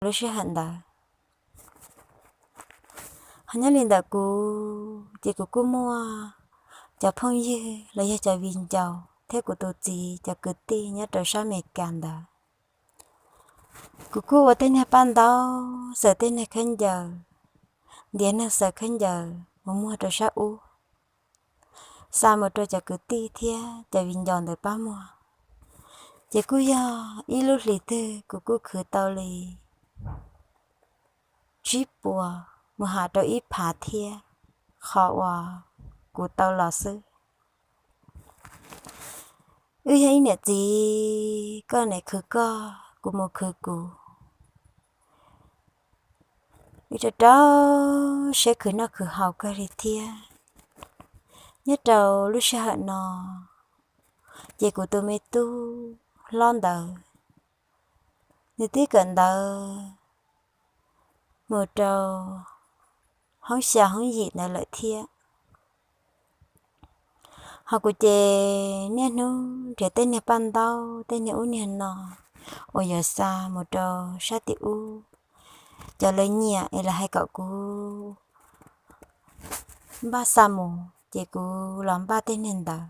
lub sij hawm ntawd. Ho nyob li ntawm kuv ces kuv kuj muaj cov phooj ywg los yog cov viv ncaus thiab kuv tus txiv cov kwv tij nyob rau sab Amelikas ntawd. Kuv kuj ua tej niag paj ntaub xaws tej niag khaub ncaws, ntiav niag xaws khaub ncaws mus muag rau sab ub, xa mus rau cov kwv tij thiab cov viv ncaus ntawd pab muag. Ces kuj yog ib lub hlis twg kuv kuj khwv tau li tsib puas mus has rau ib phav thiab qhov uas kuv tau los xwb. Wb yog ib niam txiv, koj niam khwv koj, kuv mus khwv kuv, wb rau rau siab khwv noj khwv haus kawg li thiab. Nyob rau lub sij hawm no ces kuv tus me tub hlob ntawd nws twb kawm ntawv mus rau hoob xya hoob yim ntawd lawm thiab. Ho kuv ces niaj hnub nrhiav tej niag paj ntaub tej niag ub niag no uas yuav xa mus rau sab tim ub, cov lawv nyiam es lawv hais kom kuv npaj xa mus ces kuv los npaj tej niag ntawd.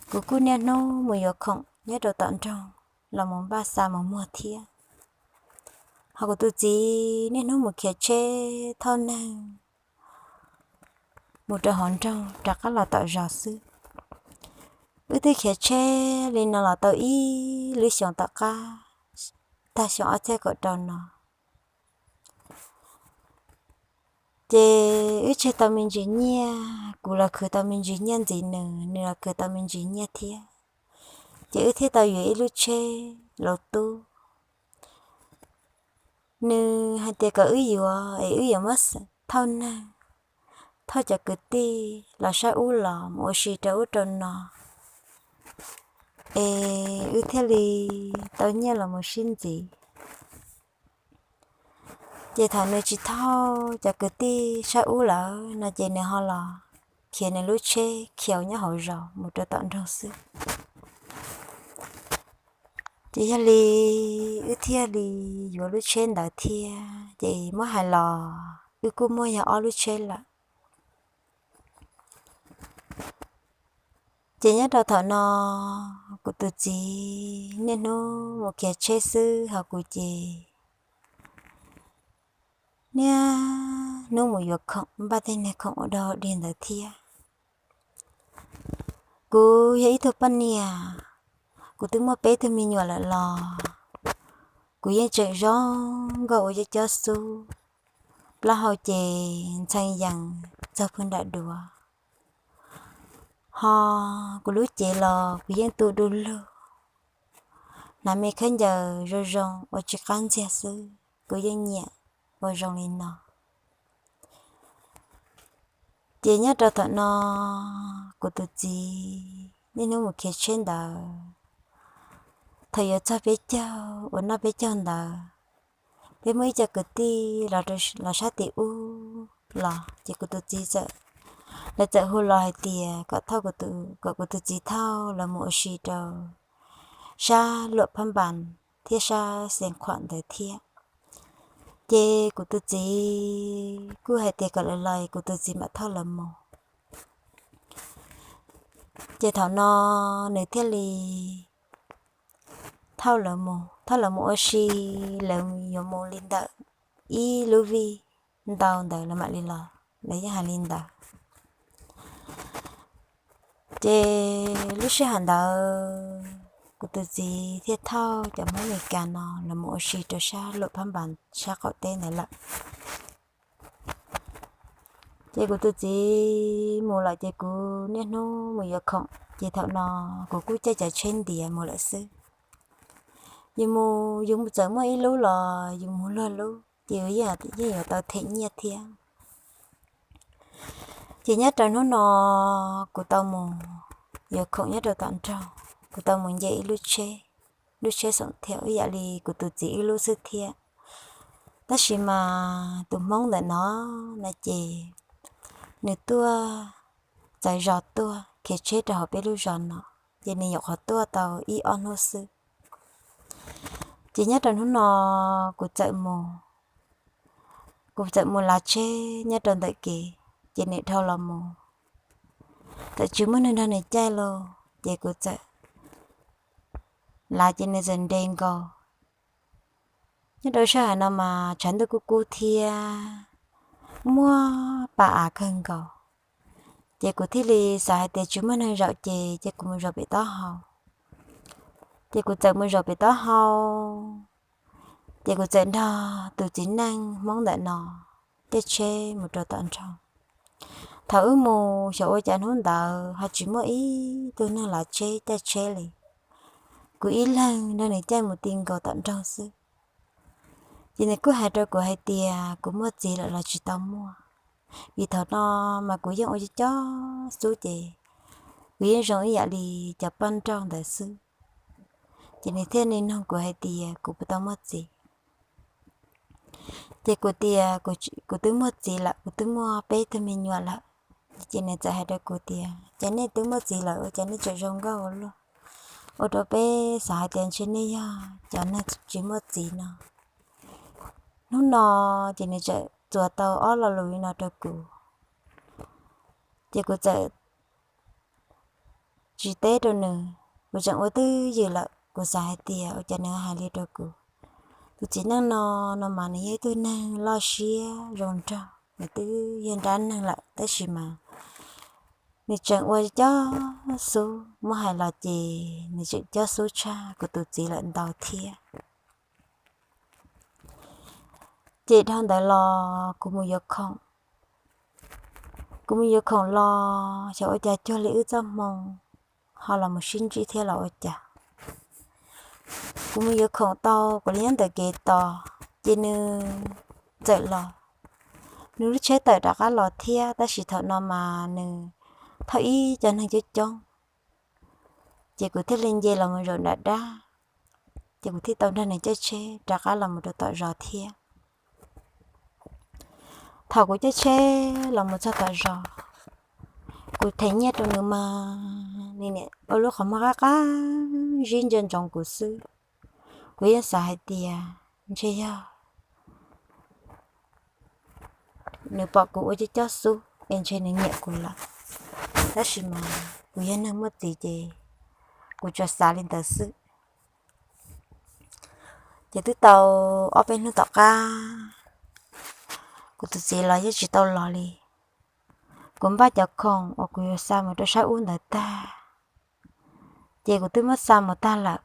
Kuv kuj niaj hnub mus yuav khoom nyob rau tom nroog los mus npaj xa mus muag thiab. Ho kuv tus txiv niaj hnub mus khiav tsheb thauj neeg mus rau hauv nroog rov qab los tom zos xwb. Wb twb khiav tsheb li no los tau ib lub xyoos tom qab, tag xyoo ob txhiab kaum rau no. Ces wb tseg tau me ntsis nyiaj, kuv los khwv tau me ntsis nyiaj ntxiv nws, nws los khwv tau me ntsis nyiaj thiab. Ces wb thiaj tau yuav ib lub tsheb Lotus. Nws hais tias kom wb yuav es wb yuav muab thauj neeg, thauj cov kwv tij los sab ub los mus ua si rau ub rau no, es wb thiaj li tau nyiaj los mus sib ntxiv. Ces thaum nws tsis thauj cov kwv tij sab ub lawm no ces nws ho los khiav nws lub tsheb khiav nyob hauv zos mus rau tom nroog xwb. Ces yog li wb thiaj li yuav lub tsheb ntawd thiab, ces muab hais los wb kuj muaj yog ob lub tsheb lawm. Ces nyob rau thaum no kuv tus txiv niaj hnub mus khiav tsheb xwb, ho kuv ces niaj hnub mus yuav khoom npaj tej niag khoom ua dog dig ntawd thiab. Kuv yog ib tug poj niam, kuv twb muaj peb tug me nyuam lawm los kuv yeej tseem zoo nkauj ua cob xub, plaub hau ces ntxhee yees txog puag nram duav, ho kuv lub cev los kuv yeej tu du lug, hnav me khaub ncaws zoo zoo ua tsis qab ntxiag xwb, kuv yeej nyiam ua zoo li no. Ces nyob rau thaum no kuv tus txiv niaj hnub mus khiav tsheb ntawd, thaum yuav txog peb caug uas noj peb caug ntawd, peb muaj ib co kwv tij los sab tim ub los ces kuv tus txiv txawm, lawv txawm hu los hais tias kom thauj, kom kuv tus txiv thauj lawv mus ua si rau sab Luam Phab Npas thiab sab Xeev Khuam ntawd thiab. Ces kuv tus txiv kuj hais tias kom lawv los kuv tus txiv mam thauj lawv mus. Ces thaum no nws thiaj li thauj lawv mus, thauj lawv mus ua si, lawv yuav mus li ntawm ib lub vij ntau ntawd lawv mam li los, lawv yeej hais li ntawd. Ces lub sij hawm ntawd kuv tus txiv thiaj thauj cov Hmoob Amelikas no los mus ua si rau sab Luam Phab Npas sab qaum teb ntawd lawm. Ces kuv tus txiv mus lawm ces kuv niaj hnub mus yuav khoom, ces thaum no kuv kuj caij cov tsheb ntiav mus lawm xwb. Yus mus, yus txawm muaj ib lub los yus mus luag lub ces yeej yuav tau them nyiaj thiab. Ces nyob rau hnub no kuv tau mus yuav khoom nyob rau tom nroog, kuv tau mus nce ib lub tsheb, lub tsheb xoom thiab ib yam li kuv tus txiv ib lub xwb thiab. Tab sis mas tus Hmoob ntawm no no ces nws tuaj txawv zos tuaj khiav tsheb rau hauv peb lub zos no, ces nws nyuam qhuav tuaj tau ib ob hnub xwb. Ces nyob rau hnub no kuv txawm mus kuv txawm mus lav tsheb nyob rau ntawm kev, ces nws dhau los mus, txawm tsis muaj neeg nrog nws caij los ces kuv txawm lav ces nws txawm nres nkaus. Nyob rau sij hawm no mas tshav ntuj kub kub thiab muaj pa av kawg nkaus, ces kuv thiaj li xav hais tias tsis muaj neeg zaum ces cia kuv mus zaum pem taub hau. Ces kuv txawm mus zaum pem taub hau, ces kuv txawm nrog tus txiv neej Hmoob ntawm no caij tsheb mus rau tom nroog. Thaum wb mus xyov ua cas hnub ntawd ho tsis muaj ib tug neeg lav tsheb caij tsheb li, kuv ib leeg nrog nws caij mus ti nkaus tom nroog xwb. Ces nws kuj hais rau kuv hais tias kuv muaj txiv lawm los tsis tau muaj, vim thaum no mas kuv yeej ua cov xub ces kuv yeej zoo ib yam li cov poj nrauj ntawd xwb. Ces nws thiaj li nug kuv hais tias kuv puas tau muaj txiv. Ces kuv tias kuv twb muaj txiv lawm, kuv twb muaj peb tug me nyuam lawm. Ces nws txawm hais rau kuv tias cas nej twb muaj txiv lawm ua cas nej tseem zoo nkauj ua luaj, ua rau peb xav hais tias ntshe nej yog cov neeg tsis muaj txiv no. Hnub no ces nws txawm txuas tau ob lo lus li no rau kuv, ces kuv txawm tsis teb rau nws, kuv tseem ua twj ywm lawm, kuv xav hais tias ua cas nws hais li rau kuv. Tus txiv neej no, no mas nws yog ib tug neeg loj siab zoo nraug, nws twb yog nrab neeg lawm tab sis mas nws tseem ua cov xub, muab hais los ces nws tseem cov xub tshaj kuv tus txiv lawm ntau thiab. Ces dhau ntawd los kuv mus yuav khoom, kuv mus yuav khoom los xyov ua cas cuag li wb txoj hmoo ho los mus sib ntsib thiab los ua cas. Kuv mus yuav khoom tau kuv li nyob ntawm kev tos, ces nws txawm los, nws lub tsheb tawm rov qab los thiab tab sis thaum no mas nws thauj ib co neeg coob coob, ces kuv thiaj li nce los mus zaum nram dab, ces kuv thiaj tau nrog nws caij tsheb rov qab los mus rau tom zos thiab. Thaum kuv caij tsheb los mus txog tom zos, kuv them nyiaj rau nws mas nws niam ua lub qhov muag qab qab zib ntsia ntsoov kuv xwb. Kuv yeej xav hais tias ntshe yog nws pom kuv ua cov cov xub es ntshe nws nyiam kuv lawm, tab sis mas kuv yog neeg muaj txiv ces kuv tsuas xav li ntawd xwb. Ces twb tau ob peb hnub tom qab, kuv tus txiv los yeej tsis tau los li. Kuv npaj cov khoom uas kuv yuav xa mus rau sab ub ntawd tag, ces kuv twb muab xa mus tag lawm.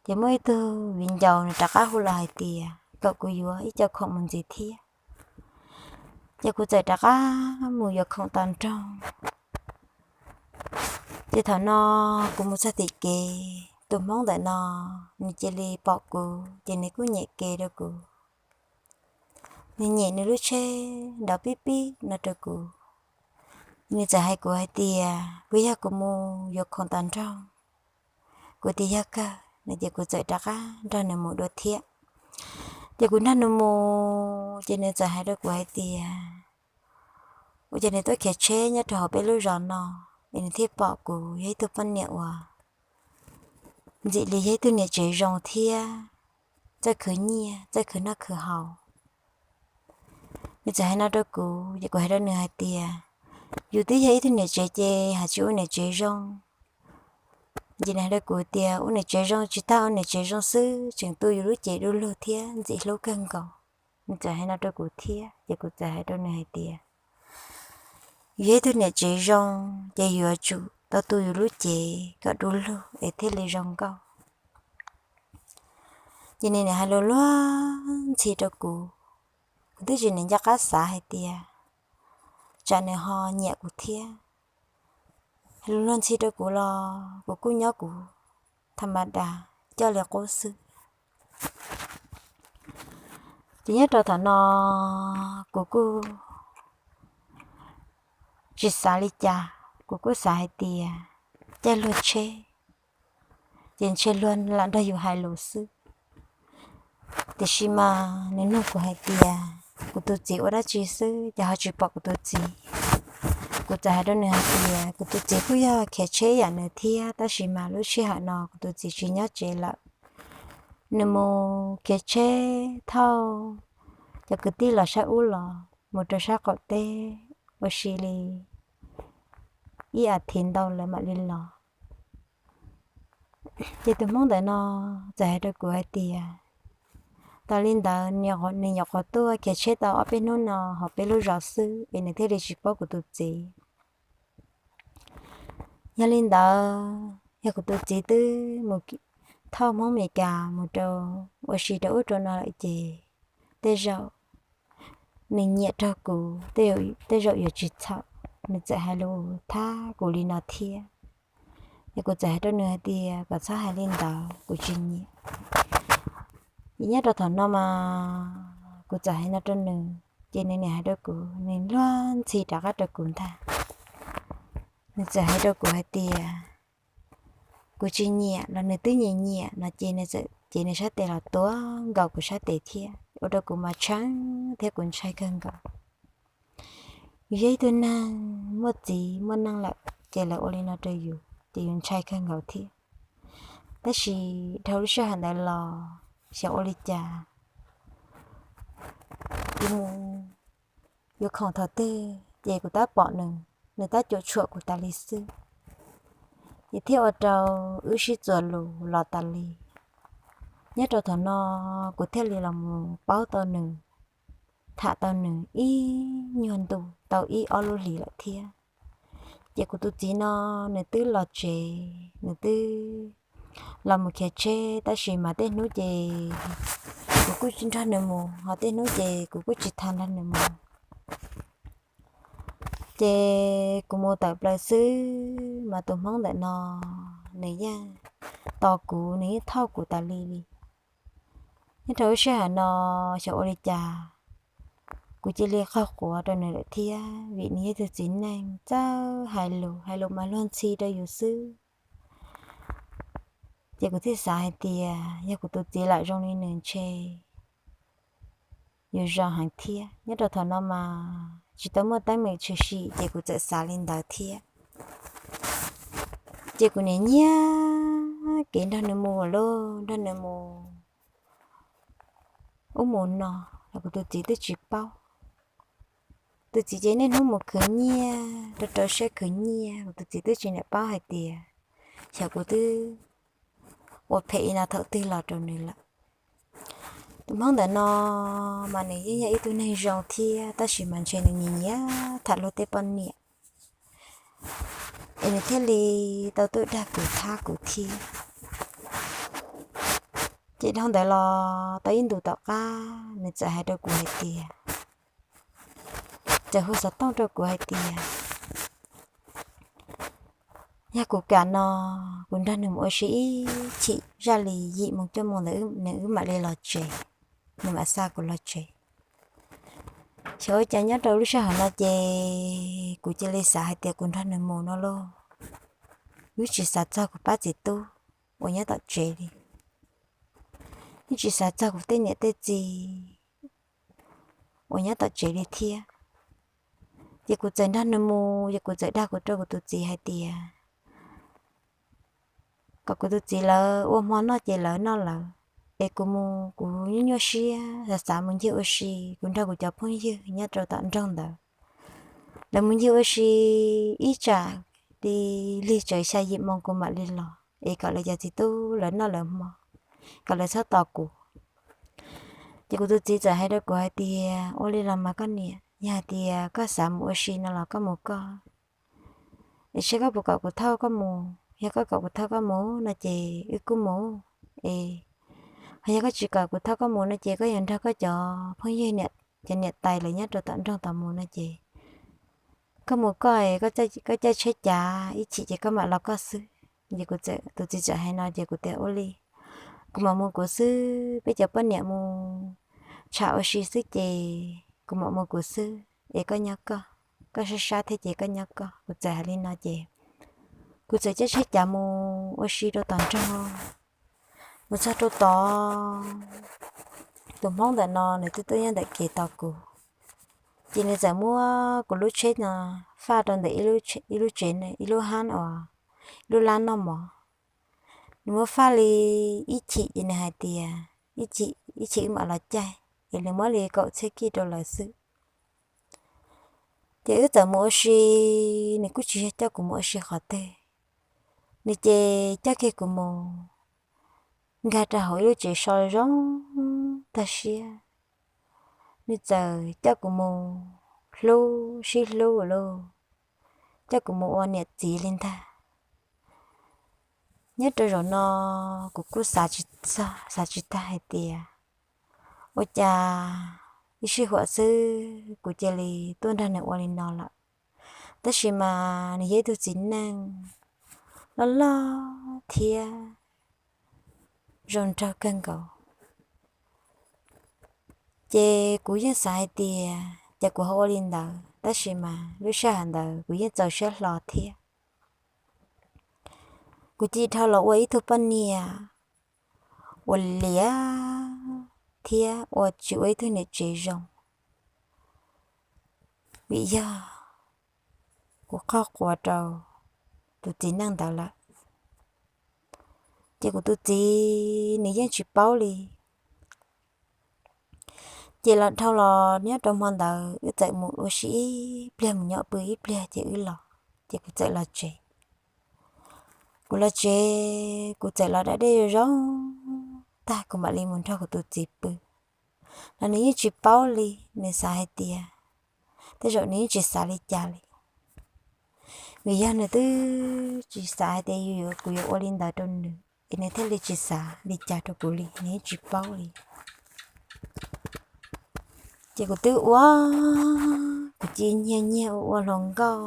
Ces muaj ib tug viv ncaus nws rov qab hu los hais tias kom kuv yuav ib co khoom mus ntxiv thiab. Ces kuv txawm rov qab mus yuav khoom tom nroog. Ces thaum no kuv mus txog tim kev, tus hmoob ntawm no nws cia li pom kuv ces nws kuj nyem kev rau kuv. Nws nyem nws lub tsheb nrov pib pib no rau kuv. Nws txawm hais kuv hais tias puas yog kuv mus yuav khoom tom nroog. Kuv tias yog kawg no ces kuv txawm rov qab nrog nws mus dua thiab. Ces kuv nrog nws mus ces nws txawm hais rau kuv hais tias ua cas nws tuaj khiav tsheb nyob rau hauv peb lub zos no, es nws thiaj pom kuv yog ib tug poj niam uas ntxim li yog ib tug niam tsev zoo thiab txawj khwv nyiaj txawj khwv noj khwv haus. Nws txawm hais no rau kuv ces kuv hais rau nws hais tias yus twb yog ib tug niam tsev ces hais tsis ua niam tsev zoo. Ces nws hais rau kuv tias ua niam tsev zoo tsis tas ua niam tsev zoo xwb tseem tu yus lub cev du lug thiab ntxim hlub kawg nkaus. Nws txawm hais no rau kuv thiab ces kuv txawm hais rau nws hais tias yus yog ib tug niam tsev zoo ces yuav tsum tau tu yus lub cev kom du lug es thiaj li zoo nkauj. Ces nws nim hais lus luag ntxhi rau kuv, kuv twb tsis nim nco qab xav hais tias tsam nws ho nyiam kuv thiab. Hais lus luag ntxhi rau kuv los kuv kuj nyob kuv tha ma das coj li qub xwb. Ces nyob rau thaum no kuv kuj tsis xav li cas, kuv kuj xav hais tias caij luag tsheb ces ntshe luag lam nrog yus hais lus xwb. Tiam sis mas nws nug kuv hais tias kuv tus txiv ua dab tsi xwb ces ho tsis pom kuv tus txiv. Kuv txawm hais rau nws hais tias kuv tus txiv kuj yog khiav tsheb yam nws thiab tab sis mas lub sij hawm no kuv tus txiv tsis nyob tsev lawm. Nws mus khiav tsheb thauj cov kwv tij los sab ub los mus rau sab qaum teb ua si li ib as thiv ntau lawv mam li los. Ces tus hmoob ntawm no txawm hais rau kuv hais tias, tas li ntawd nws nyuam qhuav tuaj khiav tsheb tau ob peb hnub no hauv peb lub zos xwb es nws thiaj li tsis paub kuv tus txiv. Yog li ntawd yog kuv tus txiv twb mus thauj hmoob Meskas mus rau ua si rau ub rau no lawm ces tej zaum nws nyiam raug kuv, tej zaum yuav tsis txhaum. Nws txawm hais lus thab kuv li no thiab. Ces kuv txawm hais rau nws hais tias kom txhob hais li ntawd, kuv tsis nyiam. Ces nyob rau thaum no mas kuv txawm hais no rau nws ces nws nim hais rau kuv, nws luag ntxhi rov qab rau kuv ntag. Nws txawm hais rau kuv hais tias kuv tsis nyiam los nws twb nyiam nyiam no ces nws txawm cev nws sab tes los tuav nkaus kuv sab tes thiab ua rau kuv mas tshee thiab kuv ntshai kawg nkaus. Yus yog ib tug neeg muaj txiv muaj neej lawm ces lawv ua li no rau yus ces yus ntshai kawg nkaus thiab. Tab sis dhau lub sij hawm ntawd los xyov ua li cas, kuv mus yuav khoom thaum twg ces kuv tab pom nws, nws tab cuam tshuam kuv tas li xwb. Ces thiaj ua rau wb sib txuas lus los tas li. Nyob rau thaum no kuv thiaj li los mus paub tau nws, tham tau nws ib nyuag ntu tau ib ob lub hlis lawm thiab. Ces kuv tus txiv no nws twb los tsev, nws twb los mus khiav tsheb tab sis mas tej hnub ces kuv kuj tsis nrog nws mus, ho tej hnub ces kuv kuj tsis tau nrog nws mus. Ces kuv mus tawm plaws xwb mas tus hmoob ntawm no nws yeej tos kuv, nws yeej thauj kuv tas li li. Nyob rau lub sij hawm no xyov ua li cas kuv cia li qaug quav rau nws lawm thiab, vim nws yog ib tug txiv neej txawj hais lus, hais lus mas luag ntxhi rau yus xwb. Ces kuv thiaj xav hais tias yog kuv tus txiv lam zoo li nws ntshe yuav zoo heev thiab. Nyob rau thaum no mas tsis tau muaj teeb meem tshwm sim ces kuv txawm xav li ntawd thiab. Ces kuv nim nyiag kev nrog nws mus lawm, nrog nws mus ub mus no los kuv tus txiv twb tsis paub. Tus txiv ces niaj hnub mus khwv nyiaj, rau rau siab khwv nyiaj, kuv tus txiv twb tsis niam paub hais tias xyov kuv twb ua phem li no thaum twg los rau nws lawm. Tus hmoob ntawm no mas nws yeej yog ib tug neeg zoo thiab tab sis mas ntshe nws nyiam nyiam tham luag tej poj niam es nws thiaj li tau tuaj dag kuv thab kuv thiab. Ces dhau ntawd los tau ib ntus tom qab nws txawm hais rau kuv hais tias, txawm hu xov tooj rau kuv hais tias yog kuv kam no kuv nrog nws mus ua si ib chim zaj li yim moo cuaj moo ntawd nws wb mam li los tsev, nws mam xa kuv los tsev. Xyov ua cas nyob rau lub sij hawm no ces kuv cia li xav hais tias kuv nrog nws mus no lauj. Wb tsis xav txog kuv pab txiv tub uas nyob tom tsev li, wb tsis xav txog kuv tej niam tej txiv uas nyob tom tsev li thiab. Ces kuv txawm nrog nws mus, ces kuv txawm dag kuv rau kuv tus txiv hais tias kom kuv tus txiv lawv ua hmo noj ces lawv noj lawv, es kuv mus kuv nyuaj nyuaj siab xav xav mus ncig ua si, kuv nrog kuv cov phooj ywg nyob rau tom nroog ntawd, lawv mus ncig ua si ib tsam li lig tsawv xya yim moo kuv mam li los, es kom lawv cov txiv tub lawv noj lawv hmo, kom lawv txhob tos kuv. Ces kuv tus txiv txawm hais rau kuv hais tias ua li los mas koj niam, yog hais tias koj xav mus ua si no los koj mus koj, es seb koj puas kom kuv thauj koj mus. Yog koj kom kuv thauj koj mus no ces wb kuj mus, es ho yog koj tsis kom kuv thauj koj mus no ces koj yuav nrog koj cov phooj ywg, cov niam tais lawv nyob rau tom nroog tod mus no ces koj mus koj, koj caij tsheb cav ib chim ces koj mam los koj xwb. Ces kuv, tus txiv txawm hais no ces kuv tias ua li, kuv mam mus kuv xwb, peb cov poj niam mus tsham ua si xwb ces kuv mam mus kuv xwb, es koj nyob koj, koj sab sab thiab ces koj nyob koj. Kuv txawm hais li no ces kuv txawm caij tsheb cav mus ua si rau tom nroog. Mus txog rau tod, tus hmoob ntawm no nws twb tuaj nyob ntawm kev tos kuv, ces nws txawm muab kuv lub tsheb no faj rau ntawm ib lub tsev, ib lub hab uas, ib lub lab noj mov. Nws muab faj li ib chim ces nws hais tias ib chim, ib chim wb mam los caij. es nws muab li kaum txhiab kij rau lawv xwb. Ces wb txawm mus ua si, nws kuj tsis yog coj kuv mus ua si qhov twg, nws ces coj kiag kuv mus nkag rau hauv ib lub tsev so zoo tag siab. Nws txawm coj kuv mus hlub sib hlub lauj, coj kuv mus ua niam txiv li ntag. Nyob rau zaum no kuv kuj xav tsis txog, xav tsis tag hais tias ua cas ib sij huam xwb kuv cia li tuaj nrog nws ua li no lawm. Tab sis mas nws yog ib tug txiv neej loj loj thiab zoo nraug kawg nkaus. Ces kuv yeej xav hais tias ces kuv ho ua li ntawd, tab sis mas lub sij hawm ntawd kuv yeej txaus siab hlo thiab. Kuv cia li dhau los ua ib tug poj niam uas liam thiab ua tsis ua ib tug niam tsev zoo, vim yog kuv qoj quav rau tus txiv neej ntawd lawm. Ces kuv tus txiv nws yeej tsis paub li. Ces los dhau los nyob rau hmo ntawd wb txawm mus ua si ib pliag, mus nyob pw ib pliag ces wb los, ces kuv txawm los tsev. Kuv los tsev, kuv txawm los da dej zoo zoo tag kuv mam li mus nrog kuv tus txiv pw. Los nws yeej tsis paub li, nws xav hais tias tej zaum nws yeej tsis xav li cas li, vim yog nws twb tsis xav hais tias kuv yuav ua li ntawd rau nws es nws thiaj li tsis xav li cas rau kuv li, nws yeej tsis paub li. Ces kuv twb ua, kuv cia li nyiag nyiag ua ua hluas nkauj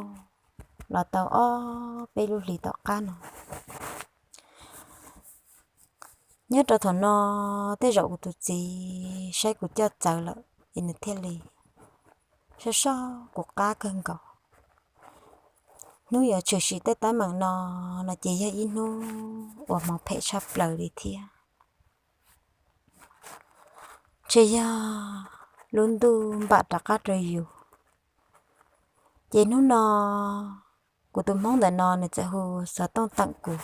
los tau ob peb lub hlis tom qab no. Nyob rau thaum no tej zaum kuv tus txiv saib kuv coj txawv lawm es nws thiaj li soj soj kuv qab kawg nkaus. Hnub yuav tshwm sim tej teeb meem no, no ces yog ib hnub uas hmoov phem tshaj plaws li thiab. Ntshe yog lub ntuj npam rov qab rau yus. Ces hnub no kuv tus hmoob ntawm no nws txawm hu xov tooj teem kuv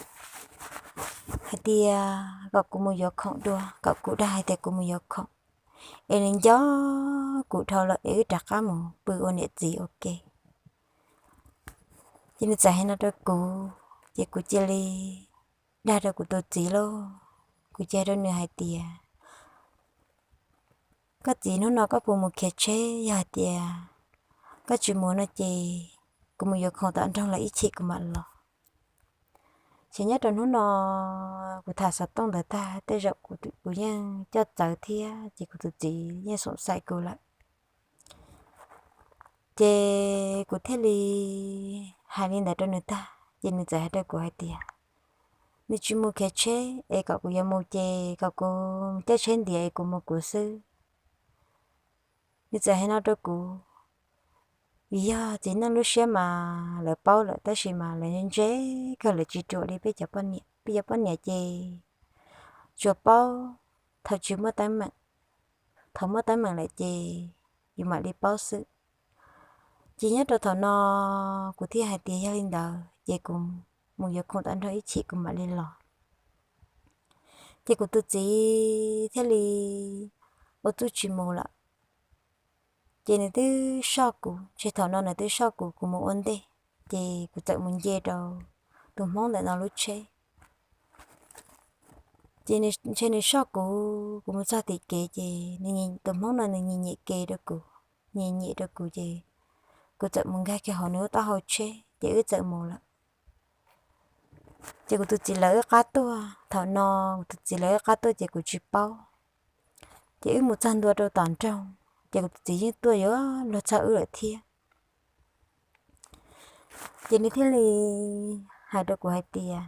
hais tias kom kuv mus yuav khoom dua, kom kuv dag hais tias kuv mus yuav khoom, es nws nco kuv dhau lawm es wb rov qab mus pw ua niam txiv ua ke. Ces nws txawm hais no rau kuv, ces kuv cia li dag rau kuv tus txiv lauj. Kuv cia li hais rau nws hais tias, koj txiv, hnub no koj puas mus khiav tsheb? Yog hais tias koj tsis mus no ces kuv mus yuav khoom tom nroog los ib chim kuv mam los. Ces nyob rau hnub no kuv tham xov tooj ntawd tag tej zaum kuv yeej coj txawv thiab ces kuv tus txiv yeej xoom xaim kuv lawm. Ces kuv thiaj li hais li ntawd rau nws tag ces nws txawm hais rau kuv hais tias, nws tsis mus khiav tsheb es kom kuv yuav mus ces kom kuv caij tsheb ntiav es kuv mus kuv xwb. Nws txawm hais no rau kuv, vim yog txiv neej lub siab mas lawv paub lawm tab sis mas lawv ntse kawg, lawv tsis ruam li peb cov poj niam. Peb cov poj niam ces tsuas paub thaum tsis muaj teeb meem, thaum muaj teeb meem lawm ces yus mam li paub xwb. Ces nyob rau thaum no kuv thiaj hais tias yog li ntawd ces kuv mus yuav khoom tom nroog ib chim kuv mam li los. Ces kuv tus txiv thiaj li ua txuj tsis mus lawm. Ces nws twb soj kuv, ces thaum no nws twb soj kuv, kuv mus ua ntej, ces kuv txawm mus nce rau tus hmoob ntawm no lub tsheb. Ces ntshe nws soj kuv, kuv mus txog tim kev ces tus hmoob no nws nyem nyem kev rau kuv, nyem nyem rau kuv ces kuv txawm mus nkag kiag hauv nws lub taub hau tsheb ces wb txawm mus lawm. Ces kuv tus txiv lawv wb qab tuaj, thaum no kuv tus txiv lawv wb qab tuaj ces kuv tsis paub. Ces wb mus txog ntua rau tom nroog ces kuv tus txiv yeej tuaj yuav luag txog wb lawm thiab. Ces nws thiaj li hais rau kuv hais tias,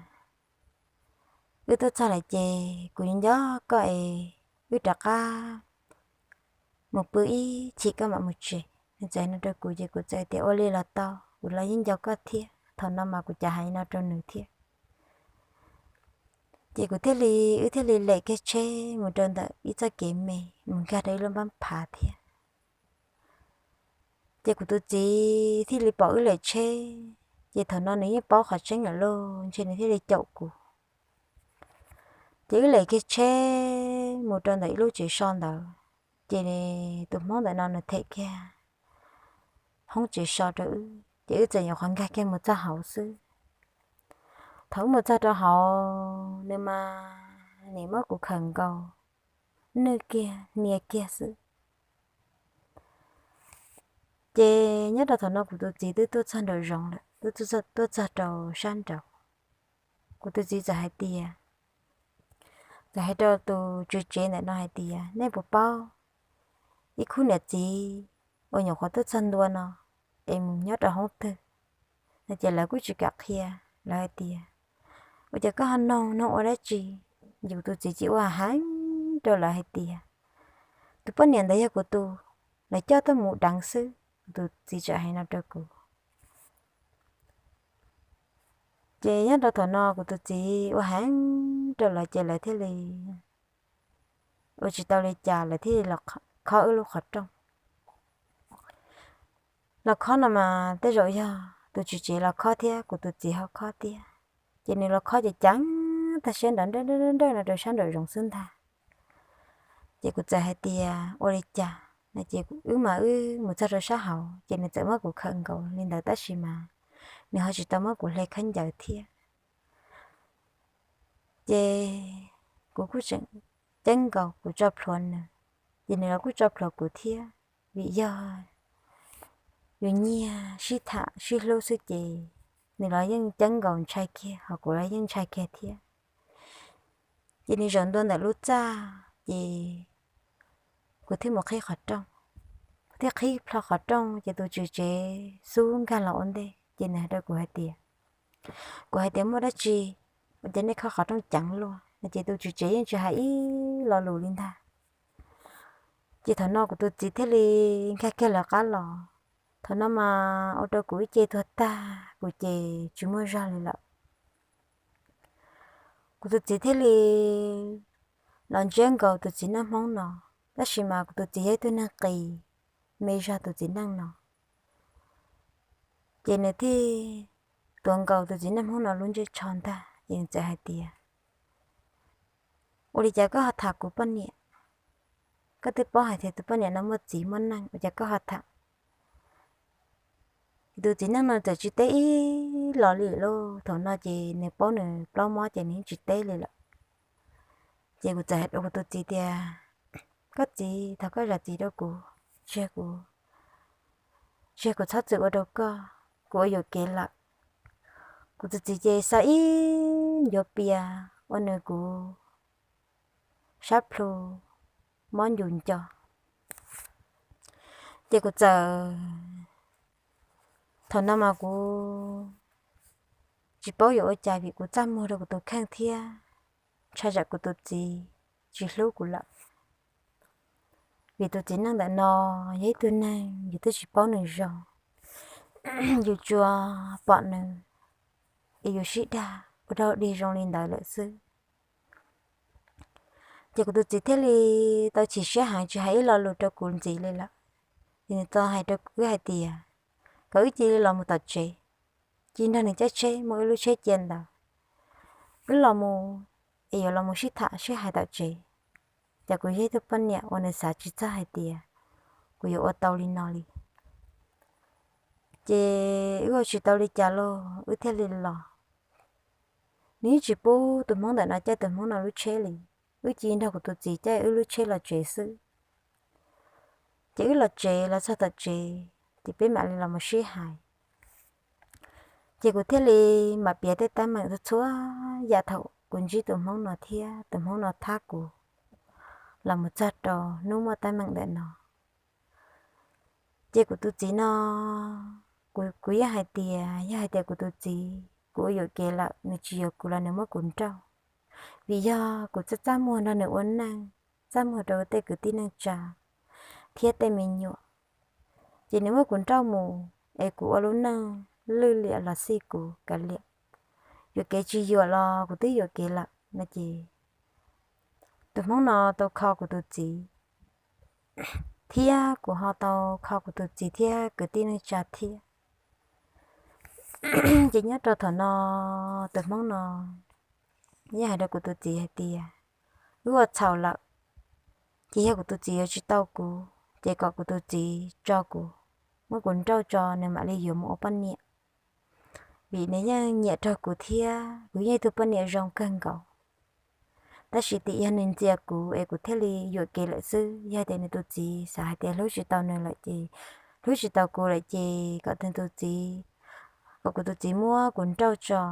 wb tuaj txog lawm ces kuv nco koj es wb rov qab mus pw ib chim koj mam mus tsev. Nws txawm hais no rau kuv ces kuv txawm tias ua li los tau, kuv los yeej nco koj thiab. Thaum no mas kuv cas hais no rau nws thiab. Ces kuv thiaj li, wb thiaj li lem kiag tsheb mus rau ntawm ib txoj kev me mus nkag rau ib lub npab phav thiab. Ces kuv tus txiv thiaj li pom wb lem tsheb, ces thaum no nws yeej paub qhov tseeb lawm lauj, ntshe nws thiaj li caum kuv. Ces wb lem kiag tsheb mus rau ntawm ib lub tsev so ntawd. Ces tus Hmoob ntawm no nws them kiag hoob tsev so rau wb, ces wb txawm nyuam qhuav nkag kiag mus txog hauv xwb. Thaum wb mus txog rau hauv, nws mas nim muab kuv khawm nkaus, nwj kiag hnia kiag xwb. Ces nyob rau thaum no kuv tus txiv twb tuaj txog nraum zoov lawm, twb tuaj txog rau sab nraud. Kuv tus txiv txawm hais tias, txawm hais rau tus tswv tsev ntawm no hais tias, nej puas paub ib khub niam txiv uas nyuam qhuav tuaj txog ntua no es mus nyob rau hoob twg? No ces lawv kuj tsis kam qhia, lawv hais tias, ua cas koj ho noog, noog ua dab tsi? Ces kuv tus txiv ces ua heev rau lawv hais tias, tus poj niam ntawd yog kuv tus, lawv coj tuaj mus deev xwb. Kuv tus txiv txawm hais no rau kuv. Ces nyob rau thaum no kuv tus txiv ua heev rau lawv ces lawv thiaj li ua tsis tau li cas, lawv thiaj li los khob wb lub qhov rooj. Los khob no mas tej zaum yog tus tswv tsev los khob thiab kuv tus txiv ho khob thiab. Ces nws los khob ces ceev tag siab nrawm nrawm nrawm no rau sab nraum zoov xwb ntag. Ces kuv txawm hais tias, ua li cas? No ces wb mas wb mus txog rau sab hauv ces nws txawm muab kuv khawm nkaus li ntawd tab sis mas nws ho tsis tau muab kuv hle khaub ncaws thiab. Ces kuv kuj tseem ceeb nkaus kuv tso plhuav nws, ces nws los kuj tso plhuav kuv thiab. Vim yog yus nyiag sib tham sib hlub xwb ces nws los yeej ceeb nkaus ntshai kiag, ho kuv los yeej ntshai kiag thiab. Ces nws zaum ntua ntawm lub txaj, ces kuv thiaj mus qhib qhov rooj. Kuv thiaj qhib plho qhov rooj ces tus tswv tsev xub nkag los ua ntej, ces nws hais rau kuv hais tias, kuv hais tias, muaj dab tsi? Ua cas nej khob qhov rooj ceev luaj? No ces tus tswv tsev yeej tsis hais ib lo lus li ntag. Ces thaum no kuv tus txiv thiaj li nkag kiag lawv qab los. Thaum no mas ua rau kuv ib ce tuag tag, kuv ces tsis muaj zog li lawm. Kuv tus txiv thiaj li los ntsiab nkaus tus txiv neej Hmoob no, tab sis mas kuv tus txiv yog ib tug neeg qis me zog tus txiv neej no. Ces nws thiaj tuav nkaus tus txiv neej Hmoob no lub ntsej tsho ntag, ces nws txawm hais tias, ua li cas koj ho tham kuv poj niam? Koj twb paub hais tias tus poj niam no muaj txiv muaj neej, ua cas koj ho tham? Tus txiv neej no txawm tsis teb ib los li lauj. Thaum no ces nws paub nws plaub mob ces nws yeej tsis teb li lawm. Ces kuv txawm hais rau kuv tus txiv tias, koj txiv, thov koj zam txim rau kuv, tsis yog kuv, tsis yog kuv txhob txwm ua rau koj, kuv ua yuam kev lawm. Kuv tus txiv ces xa ib ncuav pias ua nws kuv sab plhu mob ncus nco. Ces kuv txawm, thaum no mas kuv tsis paub yuav ua cas vim kuv txaj muag rau kuv tus kheej thiab ntshai tsam kuv tus txiv tsis hlub kuv lawm. Vim tus txiv neej ntawm no yog ib tug neeg yus twb tsis paub nws zoo, yus tsuas pom nws es yus sib dag ua rau dig zoo li ntawd lawm xwb. Ces kuv tus txiv thiaj li tau chim siab heev tsis hais ib lo lus rau kuv ntxiv li lawm. Ces nws tau hais rau wb hais tias kom wb cia li los mus tom tsev, cia nrog nws caij tsheb mus wb lub tsheb cia ntawd, wb los mus es yuav los mus sib tham sib hais tom tsev. Ces kuv yog ib tug poj niam uas nws xav tsis txog hais tias kuv yuav ua tau li no li. Ces wb ua tsis tau li cas los wb thiaj li los. Nws yeej tsis pub tus hmoob ntawm no caij tus hmoob no lub tsheb li, wb cia nrog kuv tus txiv caij wb lub tsheb los tsev xwb. Ces wb los tsev los txog tom tsev ces peb mam li los mus sib hais. Ces kuv thiaj li mam piav tej teeb meem txhua txhua yam thaum kuv ntsib tus hmoob no thiab tus hmoob no thab kuv los mus txog rau hnub muaj teeb meem ntawm no. Ces kuv tus txiv no, kuv kuv yeej hais tias yog hais tias kuv tus txiv kuv ua yuam kev lawm nws tsis yuav kuv los nws muab kuv nrauj, vim yog kuv txaj txaj muag nrog nws ua neej, txaj muag rau tej kwv tij neej tsa thiab tej me nyuam. Ces nws muab kuv nrauj mus es kuv ua lub neej lwj liam los xij kuv kav liam. Yuam kev tsis yuam los kuv twb yuam kev lawm no ces tus hmoob no tau kho kuv tus txiv, thiab kuv ho tau kho kuv tus txiv thiab kwv tij neej tsa thiab. Ces nyob rau thaum no tus hmoob no yeej hais rau kuv tus txiv hais tias wb ua txhaum lawm, Ces yog kuv tus txiv yuav tsis tau kuv ces kom kuv tus txiv tso kuv, muab kuv nrauj tso nws mam li yuav mus ua poj niam, vim nws yeej nyiam raug kuv thiab kuv yeej yog tus poj niam zoo kawg nkaus. Tab sis tias yog nws ntxias kuv es kuv thiaj li yuam kev lawm xwb. Yog tias nws tus txiv xav hais tias hlub tsis tau nws lawm ces, hlub tsis tau kuv lawm ces kom nws tus txiv, kom kuv tus txiv muab kuv nrauj tso,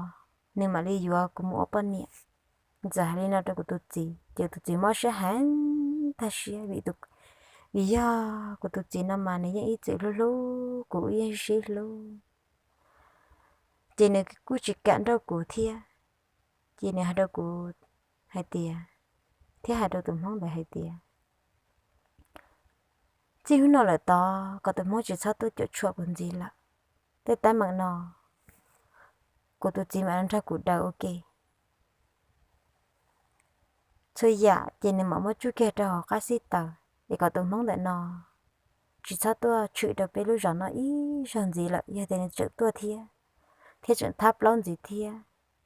nws mam li yuav kuv mus ua poj niam. Txawm hais li no rau kuv tus txiv ces tus txiv mob siab heev tag siab, vim yog kuv tus txiv no mas nws yeej ib txwm hlub hlub kuv, yeej sib hlub, ces nws kuj tsis kam nrauj kuv thiab. Ces nws hais rau kuv hais tias, thiab hais rau tus hmoob ntawd hais tias, txij hnub no lawm tod kom tus hmoob tsis txhob tuaj cuam tshuam kuv ntxiv lawm. Tej teeb meem no kuv tus txiv mam nrog kuv daws ua ke. Txhua yam ces nws mam muab tsuj kiag rau hauv qab xib taws es kom tus hmoob ntawm no tsis txhob tuaj tshwm rau peb lub zos no ib zaug ntxiv lawm. Yog tias nws tseem tuaj thiab, thiab tseem thab plaub ntxiv thiab,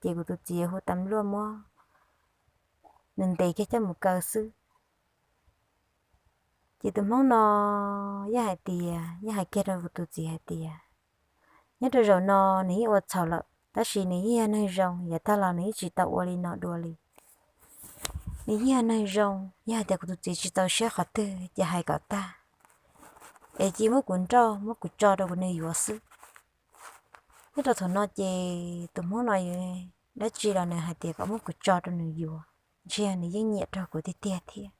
ces kuv tus txiv hu tas luaj muab nws ntes kiag coj mus kaw xwb. Ces tus hmoob no yeej hais tias, yeej hais kiag rau kuv tus txiv hais tias, nyob rau zaum no nws yeej ua txhaum lawm tab sis nws yeej yog neeg zoo, yav tag los nws yeej tsis tau ua li no dua li. Nws yeej yog neeg zoo, yog hais tias kuv tus txiv tsis txaus siab qhov twg ces hais kom tag, es cia muab kuv nrauj, muab kuv tso rau kuv nws yuav xwb. Nyob rau thaum no ces tus hmoob no dab tsi los nws hais tias kom muab kuv tso rau nws yuav, ntshe nws yeej nyiam raug kuv tiag tiag thiab.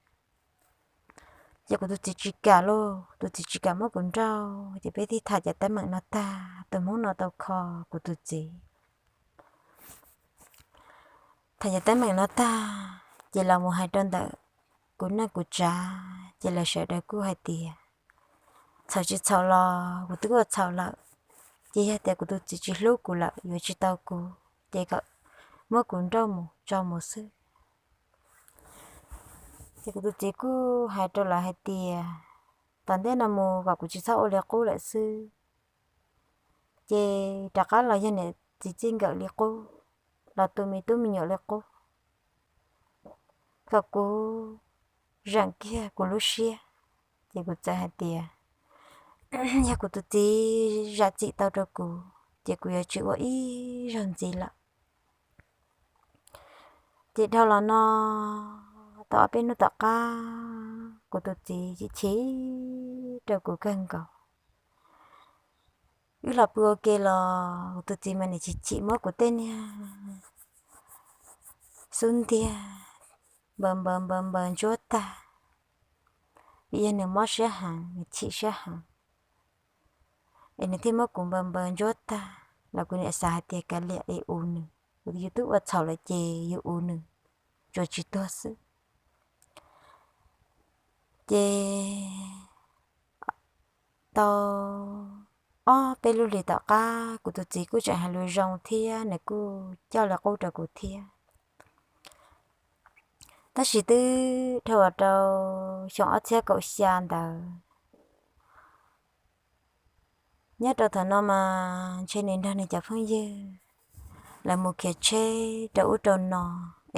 Ces kuv tus txiv tsis kam lauj, tus txiv tsis kam muab kuv nrauj, ces peb thiaj tham cov teeb meem no tag, tus hmoob no tau kho kuv tus txiv. Tham cov teeb meem no tag, ces los mus hais rau ntawm kuv neej kuv tsav, ces lawv sawv daws kuj hais tias, txhaum tsis txhaum los kuv twb ua txhaum lawm, ces yog tias kuv tus txiv tsis hlub kuv lawm, yuav tsis tau kuv, ces kom muab kuv nrauj mus tso mus xwb. Ces kuv tus txiv kuj hais rau lawv hais tias, tom ntej no mus kom kuv tsis txhob ua li qub lawm xwb. Ces rov qab los yog niam txiv txij nkawm li qub, los tu me tub me nyuam li qub, kom kuv zeem kiag kuv lub siab. Ces kuv txawm hais tias, yog kuv tus txiv zam txim tau rau kuv ces kuv yuav tsis ua ib zaug ntxiv lawm. Ces dhau los no tau ob peb hnub tom qab kuv tus txiv chim chim rau kuv kawg nkaus. Wb los pw ua ke los kuv tus txiv mas nws chim chim muab kuv tej niag xub ntiag npaws npaws npaws npaws ntsuab tag, vim yog nws mob siab heev, nws chim siab heev, es nws thiaj muab kuv npaws npaws ntsuab tag los kuv niam xav hais tias kav liam es ua nws, kuv yus twb ua txhaum lawm ces yus ua nws, tsuas tsis tuag xwb. Ces tau ob peb lub hlis tom qab kuv tus txiv kuj tseem hais lus zoo thiab nws kuj coj li qub rau kuv thiab. Tab sis twb dhau los rau xyoo ob txhiab kaum xya ntawd, nyob rau thaum no mas ntshe nws nrog nws cov phooj ywg lawv mus khiav tsheb rau ub rau no,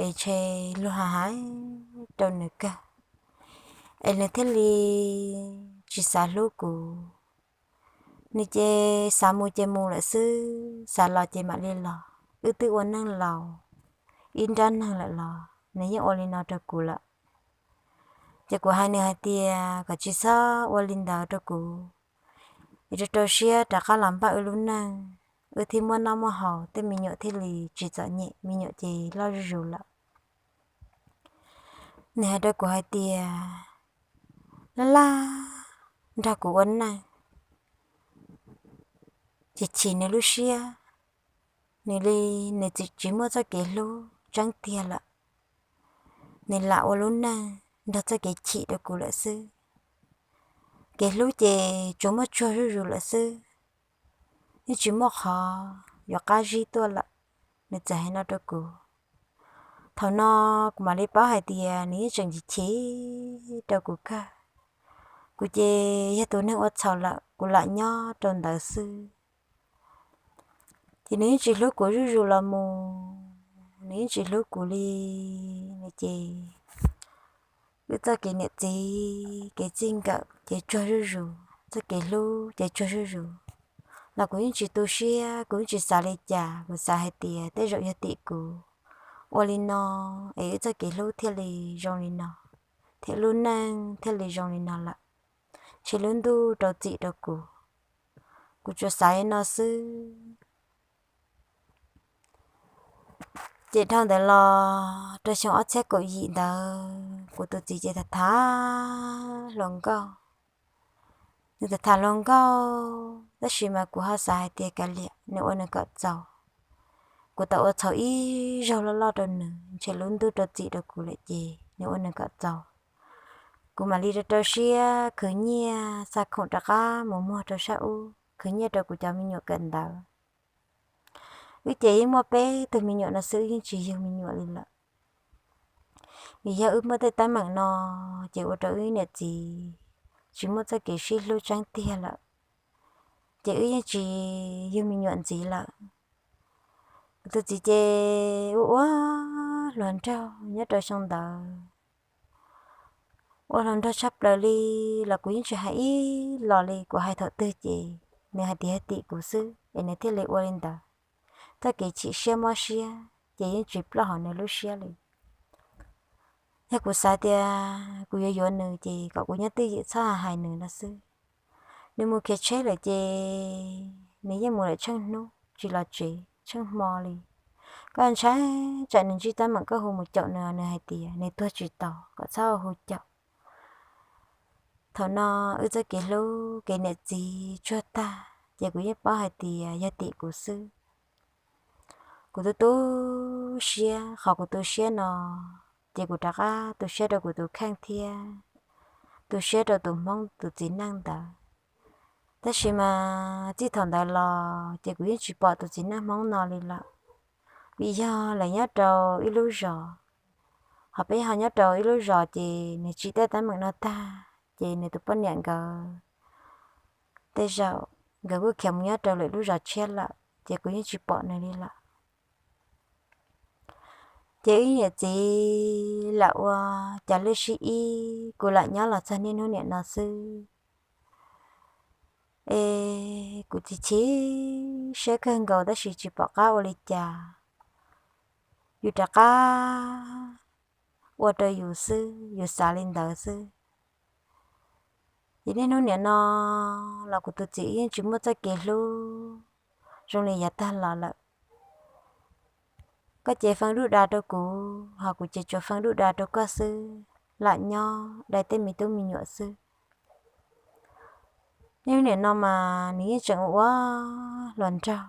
es ntshe luag hais rau nws kawg, es nws thiaj li tsis xav hlub kuv. Nws ces xav mus ces mus lawm xwb, xav los ces mam li los. Wb twb ua neej laus ib nrab neeg lawm los nws yeej ua li no rau kuv lawm. Ces kuv hais nws hais tias kom tsis txhob ua li ntawd rau kuv, es rau rau siab rov qab los npaj wb lub neej, wb thiaj muaj noj muaj haus, tej me nyuam thiaj li tsis txom nyem, me nyuam ces loj zuj zus lawm. Nws hais rau kuv hais tias, laj laj nrog kuv ua neej, ces chim nws lub siab, nws li, nws tsis muaj txoj kev hlub tseeb tiag lawm. Nws lam ua lub neej nrog txoj kev chim rau kuv lawm xwb. Kev hlub ces tsuas muaj tsuag zuj zus lawm xwb, yeej tsis muaj qhov yuav qab zib tuaj lawm. Nws txawm hais no rau kuv. Thaum no kuv mam li paub hais tias nws yeej tseem chim chim rau kuv kawg. Kuv ces yog tus neeg ua txhaum lawm, kuv lam nyob rau ntawd xwb. Ces nws yeej tsis hlub kuv zuj zus los mus, nws yeej tsis hlub kuv li. Nws ces Wb txoj kev niam txiv kev txij nkawm ces tsuag zuj zus, txoj kev hlub ces tsuag zuj zus, los kuv yeej tsis tu siab, kuv yeej tsis xav li cas. Kuv xav hais tias tej zaum yog tim kuv ua li no es wb txoj kev hlub thiaj li zoo li no, thiab lub neej thiaj li zoo li no lawm. Ntshe lub ntuj rau txim rau kuv, kuv tsuas xav li no xwb. Ces dhau ntawd los rau xyoo ob txhiab kaum yim ntawd kuv tus txiv ces tham tham hluas nkauj. Nws tham tham hluas nkauj tab sis mas kuv ho xav hais tias kav liam, nws ua nws kom txaus. Kuv tau ua txhaum ib zaug loj loj rau nws, ntshe lub ntuj rau txim rau kuv lawm ces nws ua nws kom txaus. Kuv mam li rau rau siab khwv nyiaj xa khoom rov qab mus muag rau sab ub, khwv nyiaj rau kuv cov me nyuam kawm ntawv. Wb ces yeej muaj peb tug me nyuam no xwb, wb yeej tsis yug me nyuam li lawm. Vim yog wb muaj tej teeb meem no ces ua rau wb niam txiv tsis muaj txoj kev sib hlub tseeb tiag lawm, ces wb yeej tsis yug me nyuam ntxiv lawm. Kuv tus txiv ces ua ua hluas nraug nyob rau xyoo ntawd, ua hluas nraug tshaj plaws li, los kuv yeej tsis hais ib los li. Kuv hais thaum twg ces nws hais tias yog tim kuv xwb es nws thiaj li ua li ntawd. Txoj kev chim siab mob siab ces yeej tsis ploj hauv nws lub siab li. Yog kuv xav tias kuv yuav yuav nws ces kom kuv nyob twj ywm txhob hais nws no xwb. Nws mus khiav tsheb lawm ces nws yeej mus lawm tsheej hnub tsis los tsev, tsheej hmo li. Koj ntshai tsam nws ntsib teeb meem koj hu mus caum nws, nws hais tias nws tuag tsis tau, kom txhob hu caum. Thaum no wb txoj kev hlub kev niam txiv tsuag tag, ces kuv yeej paub hais tias yog tim kuv xwb. Kuv tu tu siab, qhov kuv tu siab no ces kuv rov qab tu siab rau kuv tus kheej thiab tu siab rau tus hmoob tus txiv neej ntawd. Tab sis mas txij thaum ntawd los ces kuv yeej tsis pom tus txiv neej hmoob no li lawm, vim yog lawv nyob rau ib lub zos, ho peb ho nyob rau ib lub zos ces nws tsim tej teeb meem no tag ces nws tus poj niam nkawd tej zaum nkawd kuj khiav mus nyob rau lwm lub zos tshiab lawm ces kuv yeej tsis pom nws li lawm. Ces wb niam txiv lam ua cas lwj sib ib, kuv lam nyob los txog niaj hnub niam no xwb. Es kuv chim chim siab kawg nkaus tab sis tsis pom qab ua li cas. Yus rov qab ua rau yus xwb, yus xav li ntawd xwb. Ces niaj hnub niam no los kuv tus txiv yeej tsis muaj txoj kev hlub zoo li yav tag los lawm. Koj ces feej duj da rau kuv, ho kuv ces tsuas feej duj da rau koj xwb, lam nyob dai tej me tub me nyuam xwb. Niaj hnub niam no mas nws yeej tseem ua ua hluas nraug,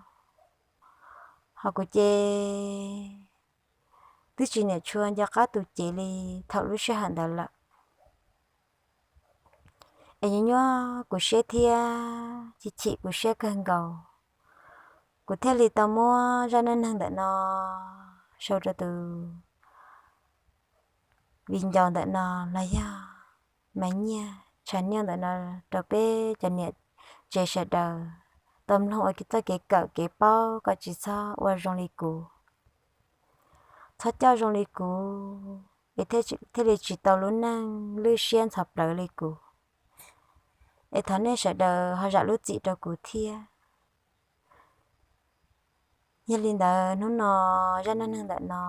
ho kuv ces twb tsis niam tshua nco qab tus cev li thaum lub sij hawm ntawd lawm. Es nyuaj nyuaj kuv siab thiab chim chim kuv siab kawg nkaus, kuv thiaj li tau muab zaj neej neeg ntawm no sau rau tus viv ncaus ntawm no los yog Maiv Nyiaj channel ntawm no rau peb cov niam tsev sawv daws tau mloog ua txoj kev kawm kev paub kom tsis txhob ua zoo li kuv, txhob coj zoo li kuv, es thiaj li tsis tau lub neej lwj siab ntxhov plawv li kuv. Es thov nej sawv daws ho zam lub txim rau kuv thiab. Yog li ntawd hnub no zaj neej neeg ntawm no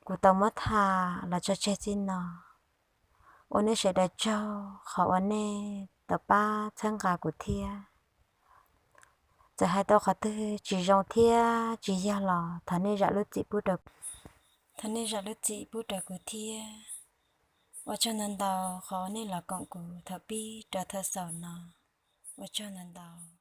kuv tau muab tham los tso tseg txij no. Ua nej sawv daws tsaug qhov uas nej tau pab txhawb nqa kuv thiab. Txawm hais tau qhov twg tsis zoo thiab tsis yog los thov nej zam lub txim pub rau, thov nej zam lub txim pub rau kuv thiab. Ua tsaug ntau ntau qhov nej los koom kuv thaum pib rau thaum xaus no. Ua tsaug ntau ntau.